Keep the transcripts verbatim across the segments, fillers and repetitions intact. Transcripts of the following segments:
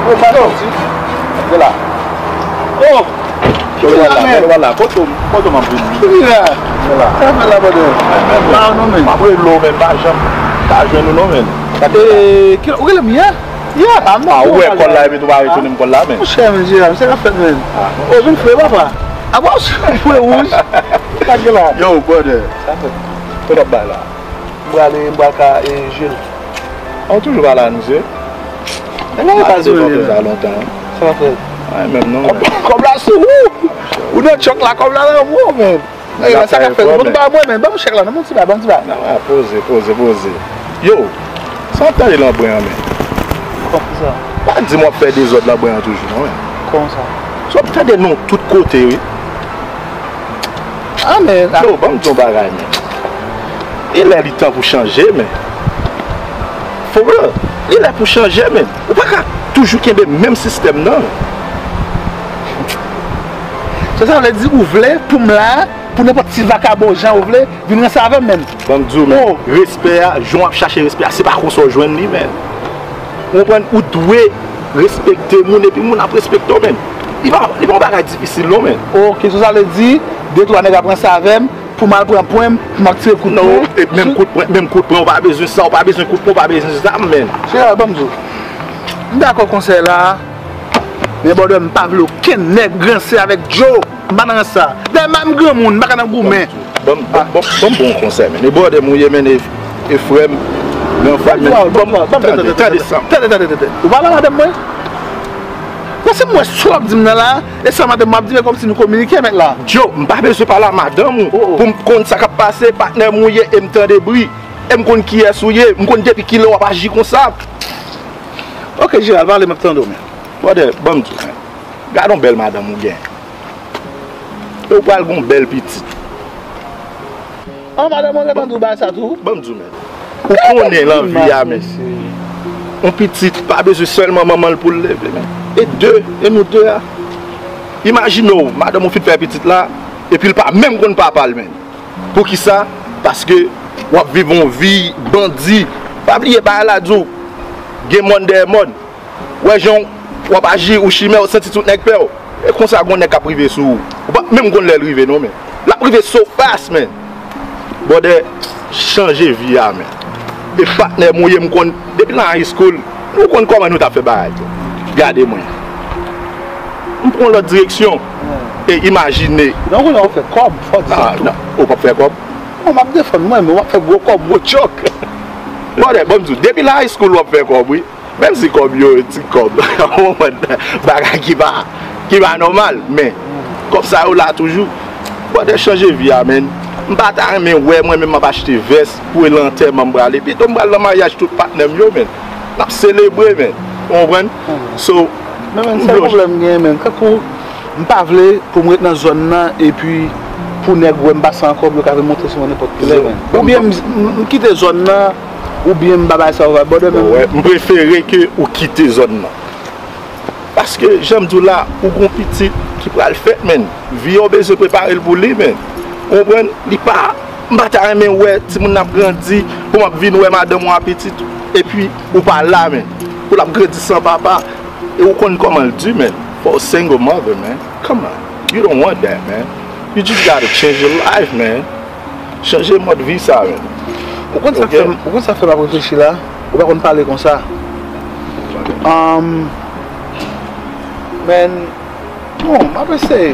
Yo, pa soti. Gade la. Oh! Kote w al la? Kote w al la? Kote w, kote w m ap vin? Ki la? Gade la. Sa fè la, brother? Pa non, men. M ap rele w, men m pa janm ka jwenn ou non, men. Gade. Eh, ki, ou rele m yè? Yeah, I'm not. Ah, ou wè kòl la epi tou pa retounen m kòl la, men. Monchè, men, Gerald, sa k ap fèt, men? Ah, non. Ou vin fre, papa. Ah, bon, ou fre wouj. Gade la. Yo, brother. Sa fèt. Kote w ap bay la? M prale, m pral ka, eh, Jules. Ah, ou toujou pa la, misye? E la, pa jwenn li, men. Sa lontan, hein? Sa fè? Ay, menm non, men. Kòb la sou ou! Ou nan chòk la, kòb la nan ou, men. Ey, sa ka fè. Bon, ba mwen, men. Ban m chèk la, non, ban m ti bagay, ban m ti bagay. Non, ah, poze, poze, poze. Yo, sa w ap tande Lanbren an, men? Kòman sa? Pa di m w ap fè dezòd Lanbren an toujou, non, men. Kòman sa? Sa w ap tande non tout kote, wi. Ah, men, ah. Yo, ban m di yon bagay, men. Li lè li tan pou chanje, men. For real, li lè pou chanje, men. Ou pa ka toujou kenbe menm sistèm nan. Sa, sa vle di ou vle pou m la, pou nenpòt ti vakabon jan ou vle, vin ranse avè m, men. Ban m di w, men, respè a, jan w ap chache respè a, se pa konsa w jwenn li, men. Ou konprann? Ou dwe respekte moun, epi moun ap respekte w, men. Li pa, li pa yon bagay difisil, non, men. Ok, so sa vle di, de twa nèg ap ranse avè m, pou m al pran pwen m, pou m ap tire kout pwen. Non, e menm kout pwen, menm kout pwen, ou pa bezwen sa, ou pa bezwen kout pwen, ou pa bezwen zam, men. Chè, ban m di w. M dakò konsèy la, men brother, m pa vle okenn nèg ranse avèk Joe. M pa nan rans sa. Dayè, m pa m granmoun, m pa ka nan goumen. Ban m, ban m, ban m, ban m bon konsèy, men. E brother m ou ye, men, e, e frè m, men frè m, men. Ban m, tande, tande sa. Tande, tande, tande. Ou pa wè madanm mwen? Paske m wè sa w ap di m nan la, e sa madanm m ap di m, e kòmsi nou kominike, mèt la. Joe, m pa bezwen pale a madanm ou pou m konn sa k ap pase, patnè m ou ye, e m tande bri. E m konn kiyès ou ye, m konn depi kilè w ap aji konsa. Ok, Gerald, pale, m ap tande w, men. Brother, ban m di w, men. Gade yon bèl madanm ou gen. E ou pral gen yon bèl pitit. An, madanm mwen gentan di w bagay sa tou? Ban m di w, men. Ou konnen lan vi a, men. Yon pitit pa bezwen sèlman manman l pou l leve, men. E de, e nou de a. Imajine w, madanm ou fin fè pitit la, epi l pa menm konn papa l, men. Poukisa? Paske w ap viv yon vi bandi. Pa bliye bagay la di w, gen mòn dèyè mòn. Wè jan w ap aji, ou chimè, ou santi tout nèg pè w. E konsa gon nèg k ap rive sou ou. Ou pa menm konn lè l rive non, men. L ap rive so fast, men. Brother, chanje vi a, men. E patnè m ou ye, m konn, depi nan high school, ou konn kòman nou t ap fè bagay. Gade mwen. M pran lòt direksyon. E imajine. Non, kounye a w ap fè kòb, fò w di sa tou. Ah, non, ou p ap fè kòb? Non, m ap defann mwen, men w ap fè gwo kòb, gwo tchòk. Brother, ban m di w, depi nan high school w ap fè kòb, wi. Menm si kòb yo, ti kòb, ou konprann, bagay ki pa, ki pa nòmal, men kòb sa yo la toujou. Brother, chanje vi a, men. M pa ta renmen wè mwen menm m ap achte vès pou e lan antèman m prale. Pito m pral nan maryaj tout patnè m yo, men. N ap selebre, men. Ou konprann? So, men, men, m sèl pwoblèm m genyen, men. Tankou, m pa vle pou m ret nan zòn nan, epi pou nèg wè m pase ankò, pou yo ka vin monte sou mwen nenpòt kilè, men. Oubyen m, m, m kite zòn nan, oubyen m pa bay sa yo va bòdè menm. Bon, wè, m prefere ke ou kite zòn nan. Paske, jan m di w la, ou gon pitit ki pral fèt, men. Vi a w bezwen prepare l pou li, men. Ou konprann? Li pa, m pa ta renmen wè timoun nan ap grandi, pou m ap vin wè madanm ou a pitit, epi ou pa la, men. Pou l ap grandi san papa. E ou konn kòman l di, men. For a single mother, man. Come on. You don't want that, man. You just gotta change your life, man. Chanje mòd vi sa, man. Ou konn sa k fè m, ou konn sa k fè m ap reflechi la? Ou pa konn pale konsa. Um, man, bon, m ap eseye.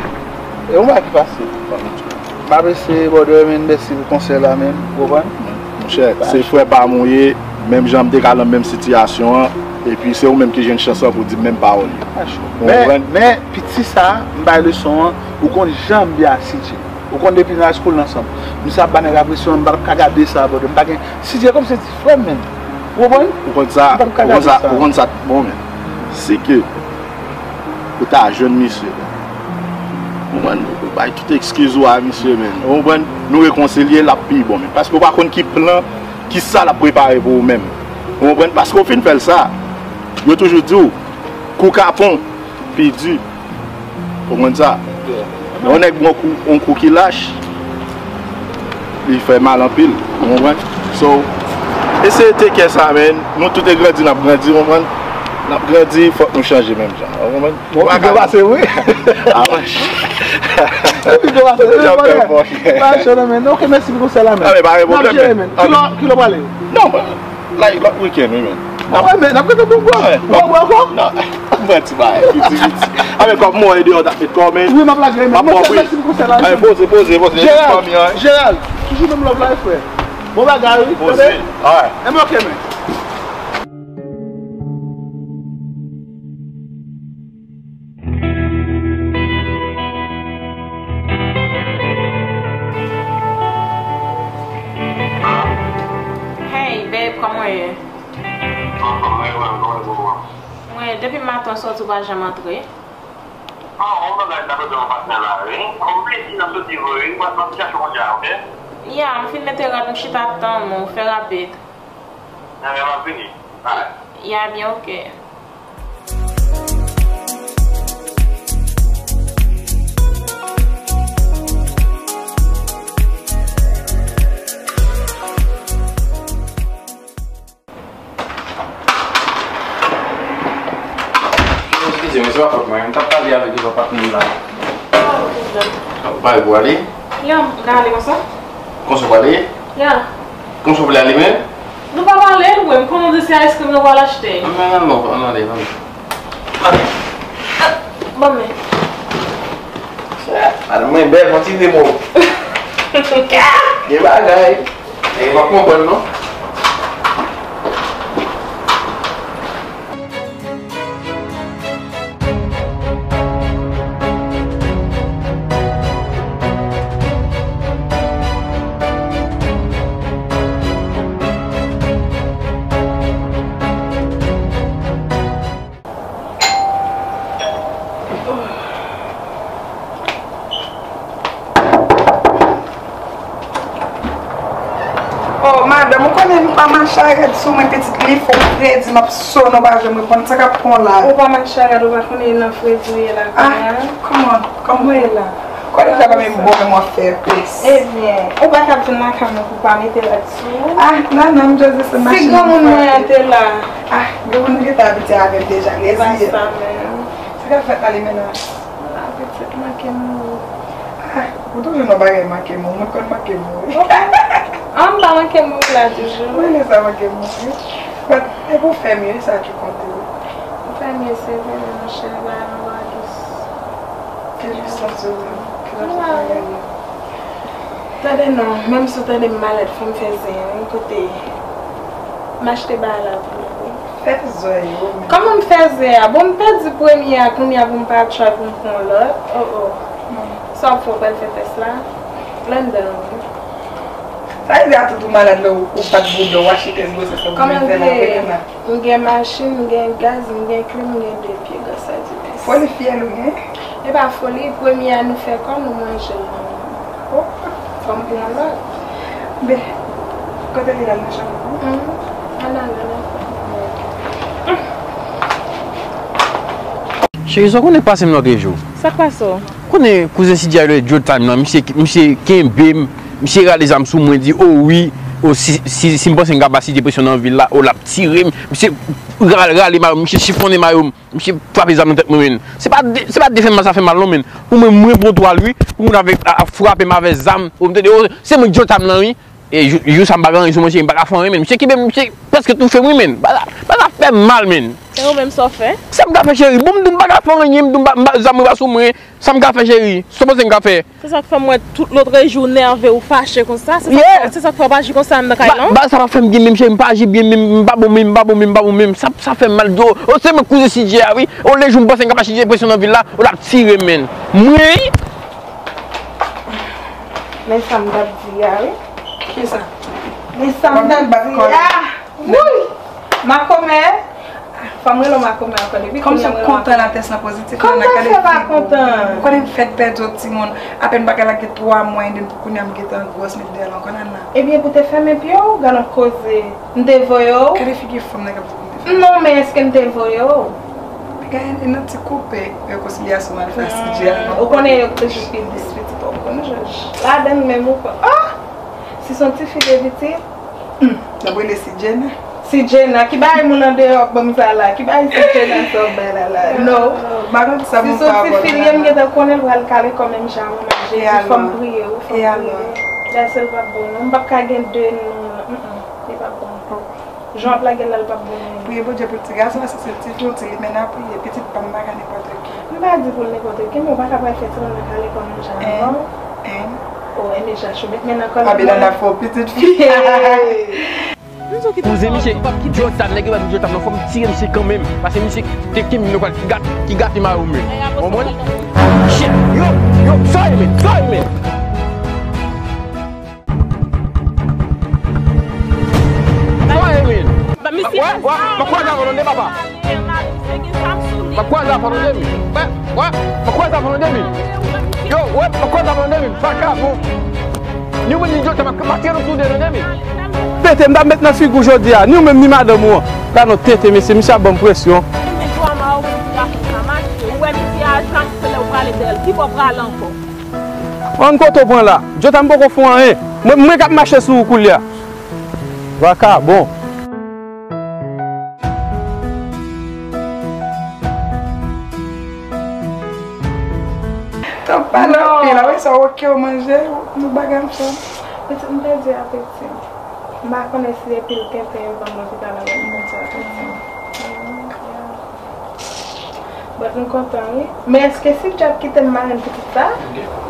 E yon bagay ki fasil. M ap eseye, brother, men, mèsi pou konsèy la, men. Ou konprann? Monchè, se frè pa m ou ye, menm jan m te ka nan menm sitiyasyon an, epi se ou menm ki jwenn chans lan pou di m menm pawòl yo. Ou konprann? Men, men, piti sa, m bay leson an, ou konn jan m byen a C J. Ou konn depi nou al school ansanm. Misye ap ba nèg la presyon, m pa t ap ka gade sa, brother. M pa gen, C J kòm se ti frè m, men. Ou konprann? Ou konn sa, ou konn sa, ou konn sa, bon, men. Si ke ou ta jwenn misye. Ou konprann? Ou bay tout ekskiz ou a misye, men. Ou konprann? Nou rekonsilye, l ap pi bon, men. Paske ou pa konn ki plan, ki sa l ap prepare pou ou menm. Ou konprann? Paske ou fin fè l sa, yo toujou di w, kou kapon, pi di. Ou konprann sa? Yon nèg yon kou, yon kou ki lach, li fè mal anpil. Ou konprann? So, eseye take care sa, men. Nou tout e grandi, n ap grandi, ou konprann? N ap grandi, fòk nou chanje menm jan. Ou konprann? Bon, ou byen pase, wi. Avan. Ou byen pase, wi, bòdè. Pa cho nan men. Ok, mèsi pou konsèy la, men. Ah, men pa gen pwoblèm, men. Kilè, kilè w prale? Non, men, like, lòt wikenn, wi, men. Ah, wè, men, n ap gade pou bwè. Wè, bwè ankò? Non, mwen ti bagay, piti, piti. Ah, men kòm mwen deyò, t ap met kò, men. Wi, m ap lage, men. Mèsi pou konsèy la, men. Poze, poze, poze. Gerald, Gerald, toujou menm love la, frè. Bon bagay, wi. Poze. Tande? Alright. Enben, ok, men. Hey, babe, kòman w ye? Anfòm, mwen, mwen, kòman w ye? Mwen, depi maten w sòti, w pa janm antre. Ah, yon bagay, ta bezwen yon patnè la, wi. Yon plezi n ap soti vre, wi. Mwen, mwen ap chache w kounye a, ok? Ya, m fin mete rad, m chita ap tann ou, fè rapid. Nan men m ap vini. Bye. Ya, byen, oke. Eskize m, se pa fòt mwen. M t ap pale avèk yon patnè m la. Ou pare pou ale? Ya, m ka ale konsa? Konsa w prale? Ya. Konsa w vle ale menm? Nou pa pale, anyway, m konnen se ice cream nou pral achte. Ann, ann, ann, ann ale, ann ale. Ban men. Madanm mwen bèl, fon ti ri mo. Gen bagay. Nèg yo p ap konprann non. Oh, madanm, ou konnen m pa mache a rad sou mwen, pitit, li fè w fredi, m ap sonnen, w pa janm reponn. Sa k ap pran w la? Ou pa mache a rad, ou pa konnen nan fredi w ye la kounye a? Ah, kòman? Kòman w ye la? Konnen sa pa menm bon, men mwen fè pès. Ebyen, ou pa t ap vin lakay mwen pou w pa mete rad sou ou? Ah, non, non, m just desann machin nan. Si granmoun mwen an te la. Ah, granmoun gentan abitye avè l deja, reziye. Se pa sa menm. Sa k ap fèt la, li menm la? La, pitit, manke mouri. Ah, ou toujou nan bagay manke mouri, mwen konn manke mouri. Ok. Ah, m pa manke mouri la toujou. Mwen rele sa manke mouri. But, e pou fè mye, sa ki konte. Pou fè mye, se vre, men monchè, bagay lan pa dous. Ke jis santi w menm, ke lòt moun pa gade. Tande non, menm si w tande m malad, fò m fè zen an, wi, kote m achte bagay la pou nou, wi. Fè zòrèy yo, men. Kòman m fè zen a? Bon, m pèdi premye a, kounye a pou m pa try pou m pran lòt. Oh, oh. Sa w ap fè, w pral fè tès la? Lè m dan wi. Sa vle di a tout ou malad la, ou, ou bat bouda, w achte tès gwosès la, ou vin fè la, w vin la. M gen machin, m gen gaz, m gen klim, m gen de pye, grasa Dye mèsi. Foli fyèl ou gen? E pa foli, premye a nou fè kò nou manje l nan men. Oh. Fò m pran lòt. Ben, kote li la nan chanm ou? Ann ale, ann ale. Cheri, sa w konnen pase m lòtrejou? Sa k pase w? Konnen kouzen Sidya yo lè Joe Time nan, misye, misye kenbe m, misye rale zam sou mwen, di, o wi, o si, si, si m panse m ka ba Sidya presyon nan vil la, o l ap tire m, misye rale, rale mayo m, misye chifonnen mayo m. Misye frape zam nan tèt mwen, men. Se pa de, se pa de fè m mal, sa fè mal non, men. Pou mwen, mwen pran twal, wi. Pou moun avèk, a, ap frape m avèk zam. Ou tande, o, se mwen k Joe Time lan, wi. E jou, jou sa m pa gen anyen sou mwen, cheri, m pa ka fè anyen, men. Misye kenbe m, misye prèske touche m, wi, men. Bagay la, bagay la fè m mal, men. E ou menm, sa w fè? Sa m ka fè, cheri? Bon, m di w m pa ka fè anyen, m di w m pa, m pa, zam mwen pa sou mwen. Sa m ka fè, cheri? Sa w panse m ka fè? Se sa k fè m wè tout lòtrejou w nève, ou fache konsa. Se sa k fè, se sa k fè w pa aji konsa anndan kay la, non? Bagay sa pa fè m byen menm, cheri, m pa aji byen menm, m pa bon menm, m pa bon menm, m pa bon menm. Sa, sa fè m mal, o, o, se mwen k kouzen Sidya a, wi. O, lè jou m panse m ka pa Sidya presyon nan vil la, o, l ap tire m, men. Mwen? Men sa m t ap di a, wi. Kisa? Men sa m t ap di a. Wouy! Makomè! Fò m rele w makomè ankò depi kounye a m rele w makomè. Kòmsi w kontan la, tès lan pozitif. Kòman sa fè pa kontan? Ou konnen m fèk pèdi yon timoun, apèn bagay la gen twa mwa, e de kounye a m gentan gwòs, met dèyè l ankò nan la. Ebyen, pou te fèmen pye w, gad yon koze. M te voye w? Gade figi fanm nan k ap di pou m te fèmen. Non, men èske m te voye w? Gade, e nan ti koupe rekonsilyasyon m al fè a Sidya a. Ou konnen yo toujou pi dis pitit, ou konn jòj. Ladann menm ou konn. Ah! Si se yon tifi de pitit, Hmm, n ap rele Sidya, men. Si Djena, ki bagay moun andeyò ap ban m sa la? Ki bagay si Djena sa w bay la la? No. M pa konn sa pou m fè avè w la. Si se yon ti fi l ye, m gentan konnen l pral kale kò menm jan mwen manje. Epi fò m priye wi, fò m priye. Dayè se l p ap bon non. M p ap ka gen de non. Mm, mm, li p ap bon. Jan w ap lage l la, l p ap bon non. Priye Bondye pou ti gason an, si se ti fi, yon ti limena, priye. Pitit pa m pa ka nenpòt ki. M pa di pou l nenpòt ki, men w pa ka pral fè timoun nan kale kò menm jan avè w. Hein? Oh, enben Jachou met men nan kò l. Papi la ap fè w pitit fi. Poze misye, Jotam, nèg yo ba m Jotam nan, fò m tire misye kanmenm. Paske misye te kenbe m nan kòl ki gate, ki gate mari w menm. Konprann? Shit, yo, yo, sorry man, sorry man. Sorry man. Wè, wè, m ap kwaze avè w tande papa. M ap kwaze avè w tande, men. Wè, wè, m ap kwaze avè w tande, men. Yo, wè, m ap kwaze avè w tande, men. Vakabon. Ni w menm ni Jotam, m ap tire nou tou de tande, men. Pete, m t ap met nan figi w jodi a. Ni w menm ni madanm ou an. Gad yon tete, mesye, misye ap ban m presyon. Ou wè misye a, jan se lè w prale dèyè l. Ki bò w prale ankò? Ann kote w pran la. Jotam poko fè w anyen. Mwen, mwen k ap mache sou ou koulye a. Vakabon. Tanpale anpil, apre sa, oke, w manje, nou bagay ansanm. Pitit, m pèdi apeti. M pa konnen si se pil tenten yo ban m lopital la, m pèdi apeti. But m kontan wi. Men èske Sidje ap kite m marenn pitit sa?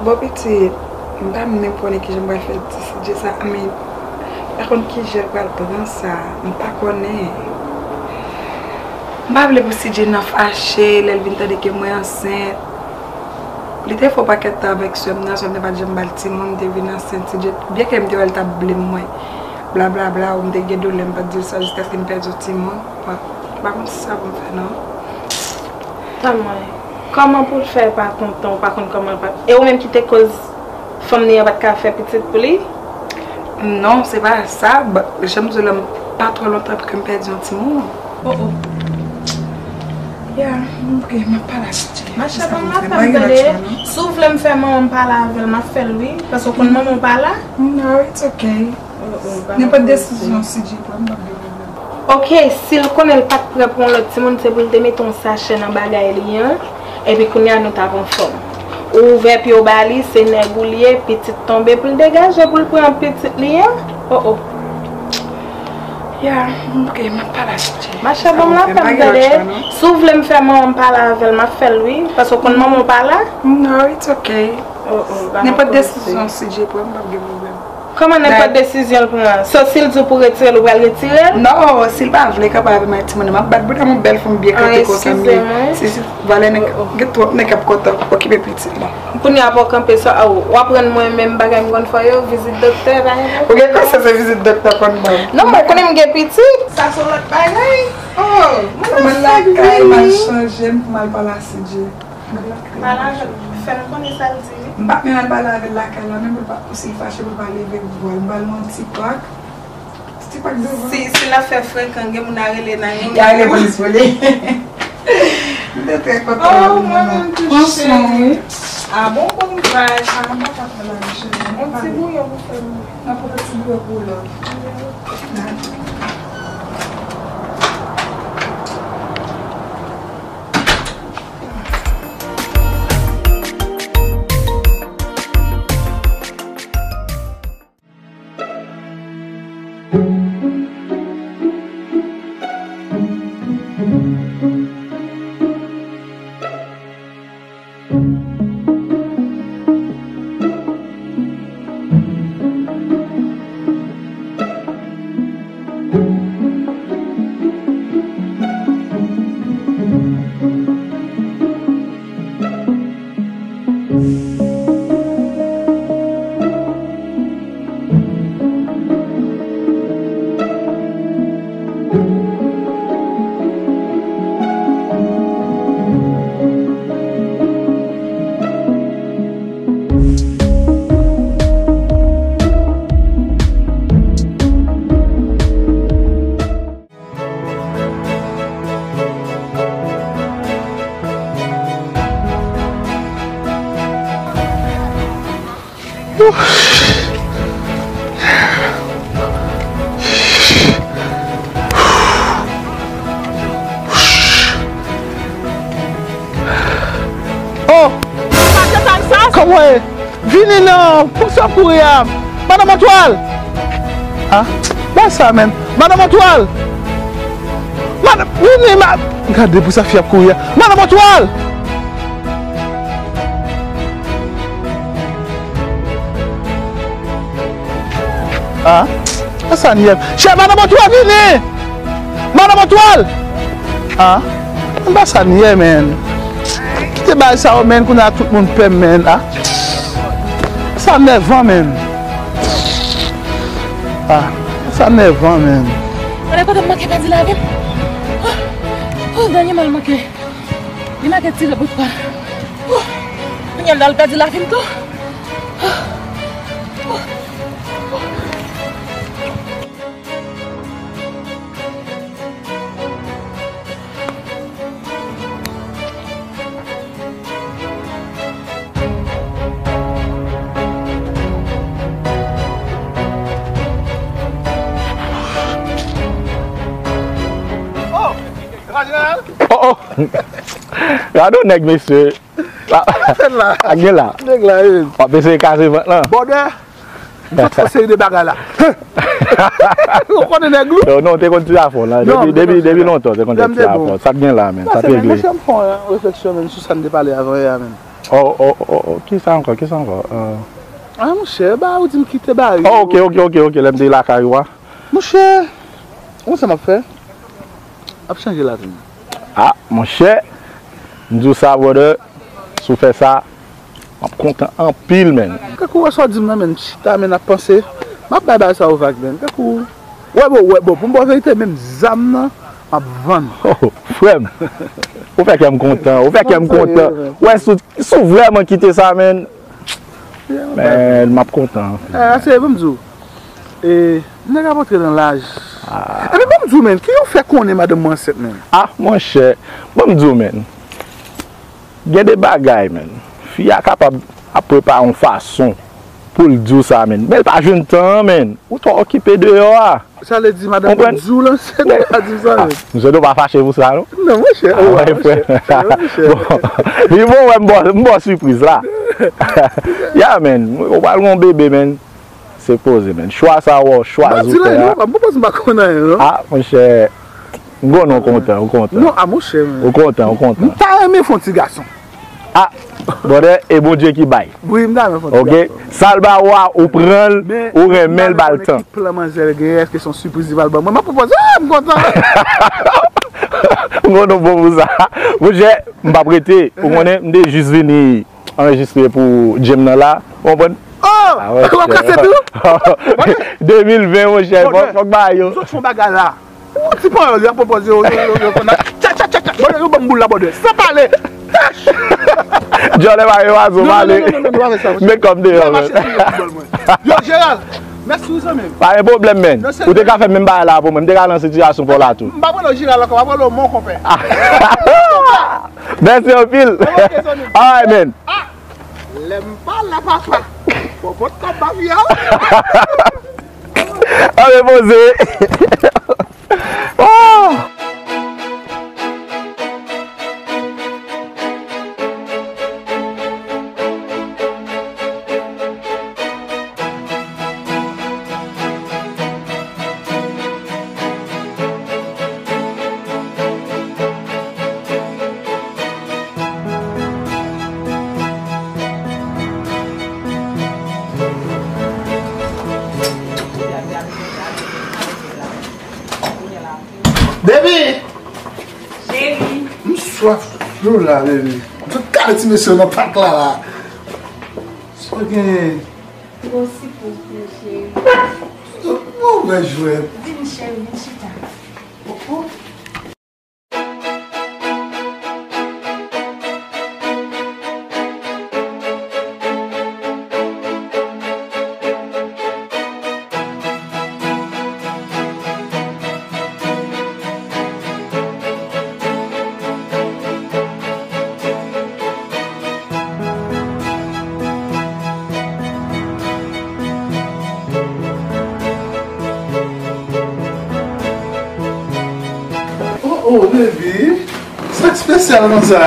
Bon pitit, m pa menm konnen kijan m pral fè ti Sidje sa, I mean, m pa konn kijan l pral pran sa, m pa konnen. M pa vle pou Sidje nan fache lè l vin tande ke mwen ansent. Li te fè yon pakèt tan avèk sè m nan, sè m nan pa t janm ba l timoun, m te vin ansent Sidje. Byenke m te wè l t ap blame mwen, blablabla, ou m te gen doulè, m pa t di l sa jiskaske m pèdi yon timoun. Bon, m pa konn sa pou m fè non. Tann mwen. Kòman pou l fè pa kontan, ou pa konn kòman l pa. E ou menm ki te koz fanm li an pa t ka fè pitit pou li? Non, se pa sa. Jan m di w la, m pa twò lontan ke m pèdi yon timoun. Oh, oh. Ya, m, ok, m ap pale ak Sidje. Mache, ban m ap tande. Si w vle m fè manman m pale avè l, m ap fè l wi. Paske w konn manman w pa la. No, it's ok. Nenpòt desizyon Sidje pran, m p ap gen pwoblèm. Ok, si l konnen l pa t prè pou yon lòt timoun, se pou l te mete yon sachè nan bagay li an, epi kounye a nou t ap anfòm. Ou ouvè pye w ba li, se nèg ou l ye, pitit tonbe pou l degaje, pou l pran pitit li an. Oh, oh. Ya, ok, m ap pale ak Sidje. Mache, ban m lapèm tande. Si w vle m fè manman m pale avè l, m ap fè l wi. Paske w konn manman w pa la. No, it's ok. Oh, oh, nenpòt desizyon Sidje pran, m p ap gen pwoblèm. Kòman nenpòt desizyon l pran? So, si l di w pou retire l, ou pral retire l? Non, si l pa vle kanpe avè m ak timoun nan, m ap bat bout ak yon bèl fanm byen kanpe konsa m ye. Si, si, valè nèg, gen twòp nèg k ap kontan okipe pitit la. Kounye a pou w kanpe sa, w ap rann mwen menm bagay m konn fè yo, vizit doktè, bagay. Ou gen konsyans se vizit doktè konn ban m? Non, mwen konnen m gen pitit. Sa se yon lòt bagay. Oh, mwen lakay m al chanje m pou m al pale ak Sidje. Pale avè l, fè m konnen sa l di wi. M p ap menm al pale avè l lakay la, menm pou l pa, si l fache pou l pa leve vwa l, m ba l yon ti pak. Ti pak devan. Si, si l ap fè frekan, gen moun a rele nan yon. Y a rele polis pou li. M te trè kontan. Oh, mwen menm tou cheri. Pran swen w wi. Ah bon, bon courage. Ah, m pa ka pale avè w cheri. Yon ti bouyon pou fè m. Nan pote ti bouyon pou w love. Vini non, pou sa w ap kouri a? Madanm Antwal! Ah, ba sa menm. Madanm Antwal! Madanm, vini, ma-, gade pou sa fi ap kouri a. Madanm Antwal! Ah, ba sa n ye. Chè, Madanm Antwal, vini! Madanm Antwal! Ah, ba sa n ye, menn. Kite bagay sa yo, menn, kounye a tout moun pè m, menn. Ah. Sa nèvan, menn. Ah, sa nèvan, menn. Gade kote m manke pèdi lavi m. Oh, oh, dènye mwen manke. Li manke tire bout pa. Oh, kounye a l al pèdi lavi m tou. Oh, oh, oh. Oh! Oh, oh! Gade yon nèg, mesye. Sa k gen la? Nèg la, wi. W ap eseye kase vant lan. Bòdè. M sot fè seri de bagay la. Ou konnen nèg lou? Non, non, w te konn ti afon la. Depi, depi, depi lontan, w te konn ti afon. Sa k gen la, menn? Sa t regle? Monchè, m fè yon refleksyon, menn, sou sa n te pale avan yè a, menn. Oh, oh, oh, oh, kisa ankò? Kisa ankò? Ah, monchè, ba ou di m kite bari. Oh, ok, ok, ok, ok, lè m te lakay ou a. Monchè, ou konn sa m ap fè? M ap chanje lavi m. Ah, monchè, m di w sa, brother, si w fè sa, m ap kontan anpil, menn. Tankou w wè sa w di m nan, menn, m chita, menn, ap panse. M ap bay bagay sa yo vag, menn. Tankou, wè, bon, wè, bon, pou m ba w verite, menm zam nan, m ap vann. Oh, frè m, ou fè kè m kontan, ou fè kè m kontan. Wè, si w, si w vrèman kite sa, menn, men, m ap kontan. Ah, se, ban m di w. E, nèg ap antre nan laj. Ah. Epi, ban m di w, menn, ki yo fè konnen madanm mwen ansent, menn? Ah, monchè, ban m di w, menn. Gen de bagay, menn. Fi a kapab ap prepare yon fason pou l di w sa, menn. Men l pa jwenn tan an, menn. Ou twò okipe deyò a. Sa vle di madanm mwen di w l ansent, ou pa di m sa menm. Msye, nou pa fache pou sa, non? Non, monchè, ou wè, monchè. Bon, li bon, wè, m ba w, m ba w sipriz la. Ya, menn, ou pral gen yon bebe, menn. Se poze, menn. Chwa sa, wè, chwazi w fè a. M pa di l anyen, non, m pa konn anyen, non. Ah, monchè, m konnen w kontan, w kontan. Non, ah, monchè, menn. W kontan, w kontan. M ta renmen fè yon ti gason. Ah, brother, e Bondye ki bay. Wi, m ta renmen fè yon ti gason. Ok? Sa l ba ou a, ou pran l, ou renmen l, ba l tan. Men, m pa konn ki plan manzè genyen, èske se yon sipriz li pral ban mwen? M ap pwopoze, ah, m kontan. M konn ou bon pou sa. Monchè, m p ap rete. Ou konnen, m te jis vini anrejistre pou Djem nan la. Ou konprann? Oh! Ah, w ap kase tou? De mil ven, monchè, fòk, fòk ba yo. M sot fè yon bagay la. Yon ti panyòl, y ap pwopoze yo, yo, yo, yo konn ap tcha, tcha, tcha, tcha. Bòdè, yo ban m boul la, bòdè. San pale. Tach! Djòlè pa gen wazo, pale. Non, non, non, non, non, non, pa fè sa, monchè. Met kòm deyò, men. Yo, Jeral, mèsi wi, zanmi m. Pa gen pwoblèm, men. Ou te ka fè menm bagay la pou mwen. M te ka nan sitiyasyon pa w la tou. M pa pale w Jeral ankò, m ap pale w mon konpè. Mèsi anpil. Ok, zanmi m. All right, man. Ah! Lè m pa la, papa. Bon, bon, kòb mafya. Ann repoze. Oh! Baby! Cheri. M swaf dlo la, baby. M sot kale ti mesye yo nan pak la, la. Sa w genyen? Gon sipou pou ou, cheri. Bon, mwen jwèt. Vini, cheri, vin chita. Oh, oh. Oh, oh, baby. Sa k espesyal konsa?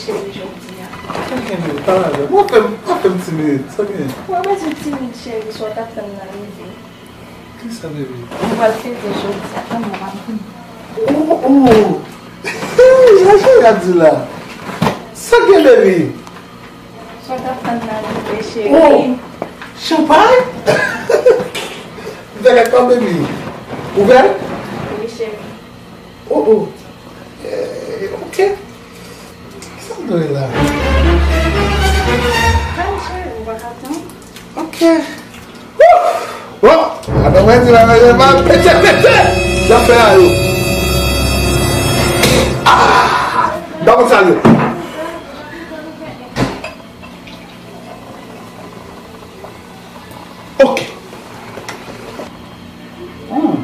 Cheri, jodi a. Sa gen, baby? Pale avè m. W ap fè m, w ap fè m timid. Sa gen? Ou pa bezwen timid, cheri, sa w t ap tann nan rive. Kisa, baby? Ou pral fete jodi a, tann mwen, m ap vini. Oh, oh! Sa cheri ap di la? Sa gen, baby? Sa w t ap tann nan rive, cheri. Oh! Chanpay? M fè kèk pa, baby. Ouvè? Wi, cheri. Oh, oh. Eh, ok. Sa m dwe la? Kalm, cheri, ou pa ka tann. Ok. Woo! Bon, adan mwen di la, mwen pa pete, pete. Zafè a yo. Ah! Ba mwen sa yo. Ok. Hmm.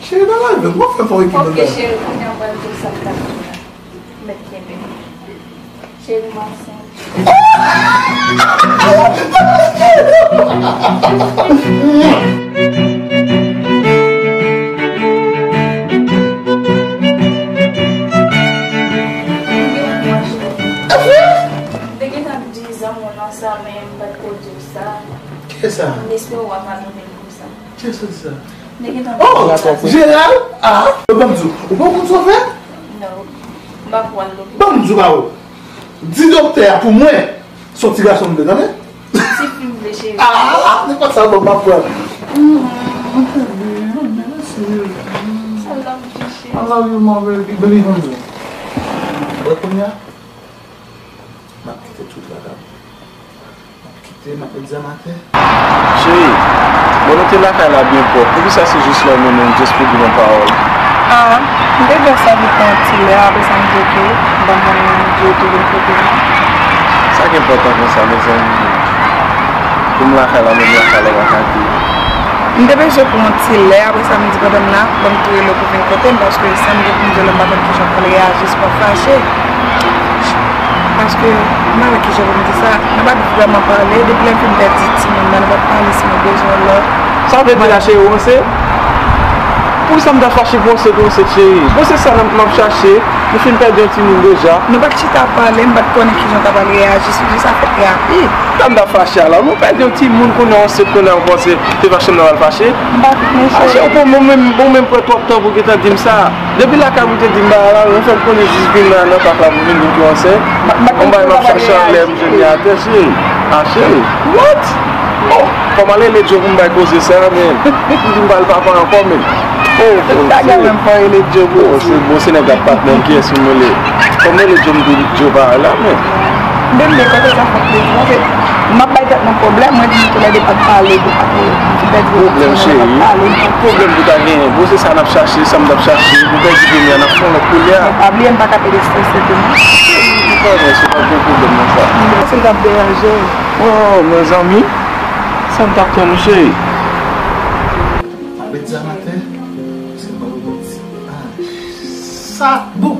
Cheri, pa lave, mwen fè fò ekip. Ok, cheri, kounye a m pral di w sa m t ap di w la. Mèt kenbe. Cheri, m ansent. M te gentan ap di zanmi w nan sa, men m pa t ko di w sa. Kiyès sa? M espere w ap padone m pou sa. Kiyès sa? M te gentan ap di w sa. Oh, Gérald? Ah, ou pa m di w. Ou pa konn sa w fè? Non. M pa kwè l. Ban m di w ba ou. Di doktè a pou mwen. Se yon ti gason m vle, tande? Ti fi m vle, cheri. Ah, ah, nenpòt sa, bon, m ap pran. Mhm. Ok, baby, mèsi. I love you, cheri. I love you more, baby. Believe in me. Bon, kounye a, m ap kite tout la, m ap kite, m ap met zam atè. Cheri, bon, nou te lakay la byen pwòp. Poukisa se jis la w mennen m, just pou di m yon pawòl? Ah, m te vle sa pou pran yon ti lè, apre sa m di ok, ban m di w tou vin kote m. Sa k enpòtan konsa, mezanmi? Pou m lakay la, menm lakay la, w pa ka di. M te bezwen pran yon ti lè, apre sa m di pandan m la, ban m tou rele w pou vin kote m, paske sa m gen pou m di w la, m pa konn kijan pou m reyaji, si w pa fache. Paske, m pa wè kijan pou m di sa, nou pa t vrèman pale, depi lè m fin pèdi timoun nan, nou pa t pale si nou bezwen lòt. Sa w vle di la, cheri, w ranse? Poukisa m ta fache pou ranse, pou ranse, cheri? Bon, se sa m ap chache. Nou fin pèdi yon timoun deja. Nou pa t chita pale, m pa t konnen kijan w ta pral reyaji, si jis afè terapi. Sa m ta fache a la? Nou pèdi yon timoun, kounye a w ansent, kounye a w panse te fache m nan pral fache? M pa t, men cheri. Ah, cheri, ou menm, ou menm pran twòp tan pou gentan di m sa. Depi lakay ou te di m bagay la, ou fè m konnen jis vin nan, nan pak la pou vin di m ke w ansent. Yon bagay m ap chache anlè m jwenn li atè, cheri. Ah, cheri. What? Oh, fò m al rele Joe pou m bay koze sa, men. M di m pa al papa ankò, men. Oh, oh, cheri. Bagay menm fò rele Joe pou di. Oh, se bon, se nèg la patnè m, kiyès m rele? Fò m rele Joe, m di Joe pa la, men. Bebe, kote sa fè plezi, paske m ap bay tèt mwen pwoblèm, mwen di nou toulède pa t pale, nou pa t pale. Pwoblèm, cheri. Pwoblèm pou ta genyen. Bon, se sa n ap chache, sa m t ap chache. Pou pèdi premye a, n ap fè yon lòt koulye a. Men pa bliye, m pa ka pede strese tou non. Cheri, ou konnen, se pa gwo pwoblèm nan sa. Si l t ap deranje w. Oh, mezanmi. Sa m t ap tann ou, cheri. Met zam atè. Se pa yon ti. Ah, sa, bon,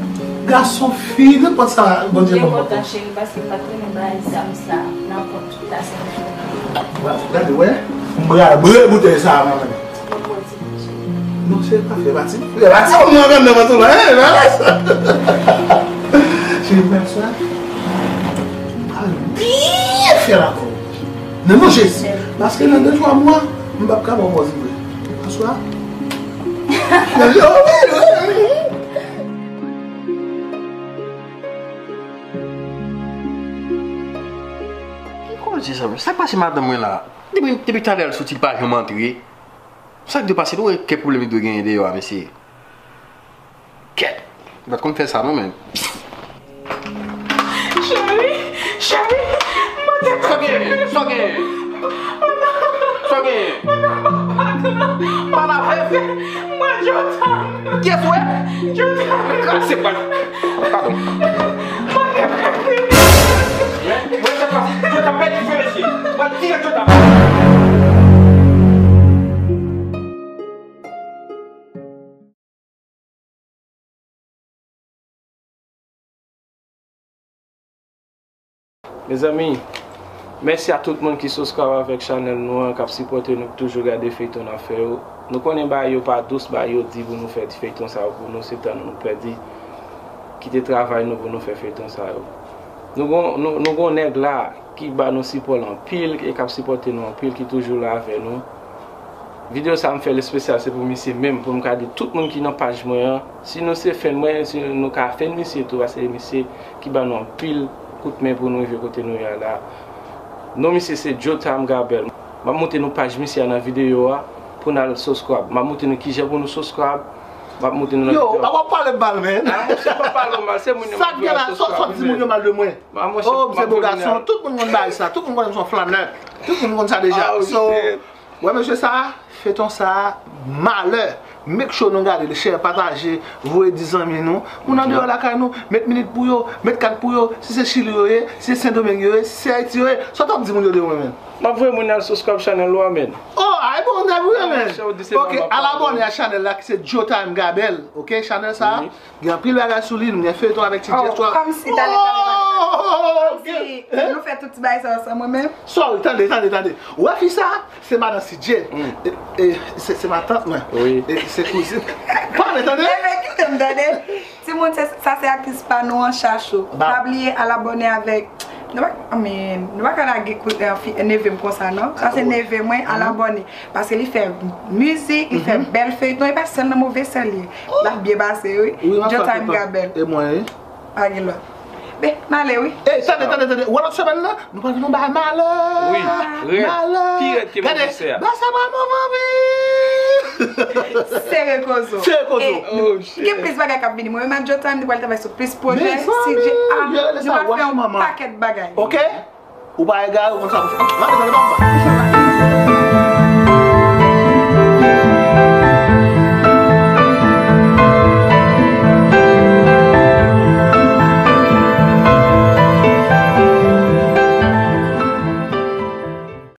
gason, fi, nenpòt sa, Bondye ban m. Li enpòtan, cheri, paske m pa t renmen bagay zam sa nan kont. Gade, wè. M pral boule boutèy sa a, manman. Non, cheri, pa fè pati. Fè pati, mwen, mwen, mwen, mwen, mwen, mwen, cheri, frè m, sè. M pral byen fè l ankò. Nan non Jezi. Paske nan de twa mwa, m p ap ka ba w pòz vre. Bonswa. Ki koze sa, men? Sa k pase madanm mwen la? Depi, depi talè l soti, l pa janm antre. Sa k dwe pase? Nou wè kèk pwoblèm li dwe genyen deyò a, mesye. Kèt! M pa t konn fè sa non, men. Cheri, cheri, mwen te... Sa w genyen? Sa w genyen? Sa w genyen? Pale avè m. Mwen, Jota. Kiyès ou ye? Jota. Kraze pal. Padon. Mwen te pèdi. Mwen, mwen, se pa, Jota pèdi, mesye. Mwen tire Jota. Mezanmi, mèsi a tout moun ki subscribe avèk chanèl nou an, k ap sipòte nou, k toujou gade feyton n ap fè yo. Nou konnen bagay yo pa dous, bagay yo di pou nou fè ti feyton sa yo pou nou, se tan nou pèdi. Kite travay nou pou nou fè feyton sa yo. Nou gon, nou, nou gon nèg la ki ba nou sipò l anpil e k ap sipòte nou anpil, ki toujou la avè nou. Videyo sa m fè l espesyal, se pou misye menm, pou m ka di tout moun ki nan paj mwen an, si nou se fèn mwen, si nou ka fèn misye tou, paske misye ki ba nou anpil kout men pou nou rive kote nou ye a la. Non misye se Joe Time Gabel. M ap montre nou paj misye a nan videyo a pou n al subscribe. M ap montre nou kijan pou nou subscribe. M ap montre nou nan Yo, videyo a. A w ap pale m mal, men. Ah, monchè, pa pale w mal, se moun yo Sa k gen la, sòt sòt di moun yo mal de mwen. Ah, monchè, Oh, m se m ap bo vin gason, la. Tout moun konn bagay sa, tout moun konn m se yon flannè. Tout moun konn sa deja. Ah, So, shit. Wè, mesye, sa, feyton sa, malè. Make sure nou gade li, share, pataje, voye di zanmi nou. Moun andeyò lakay nou, met minit pou yo, met kat pou yo, si se Chili yo ye, si se Sendomeng yo ye, si se Ayiti yo ye, sa w t ap di moun yo de mwen menm. M ap voye moun al subscribe channel ou a, men. Oh, ay bon, nèg ou ye, men. Monchè, ou di se pa Ok, m ap al pale. Abòne a channel la ki se Joe Time Gabel, ok, channel sa, Wi. Gen anpil bagay sou li, nou gen feyton avèk Ti Dje. Kòmsi, tande, tande, tande. Oh, Kòmsi, nou fè tout ti bagay sa ansanm, mwen menm. Sorry, tande, tande, tande. Ou wè fi sa, se madan Ti Dje. E, e, se, se matant mwen. Wi. E, se kouzin. Pale, tande. Enben, kite m tande. Timoun, se, sa se aktris pa nou an, Chachou. Pa bliye al abòne avèk. Nou pa, I mean, nou pa ka lage kout, eh, fi, neve m konsa, non. Sa se neve mwen, al abòne. Paske li fè mizik, li fè bèl feyton, e pa sèl nan move sèl li ye. L ap byen pase, wi. Wi, m ap Joe fè Time tout. Gabel. E mwen, wi. Pa gen lòt. Ben, m ale, wi. Ey, tande, tande, tande. Wè lòt semèn nan, nou pral vin yon bagay malè. Wi, rèd. Malè. Pi rèd ke Gade, move sè a. Ba sa pa move anpil. Sere kozo. Sere kozo. E, Oh, shit. Gen plis bagay k ap vini. Mwen menm ak Joe Time, nou pral travay sou plis pwojè. Mezanmi, Si Dye a, yo rele nou sa pral fè wash yon mama. Pakèt bagay. Ok? Ou pa egare, ou konn sa pou fè. Gade, gade, gade.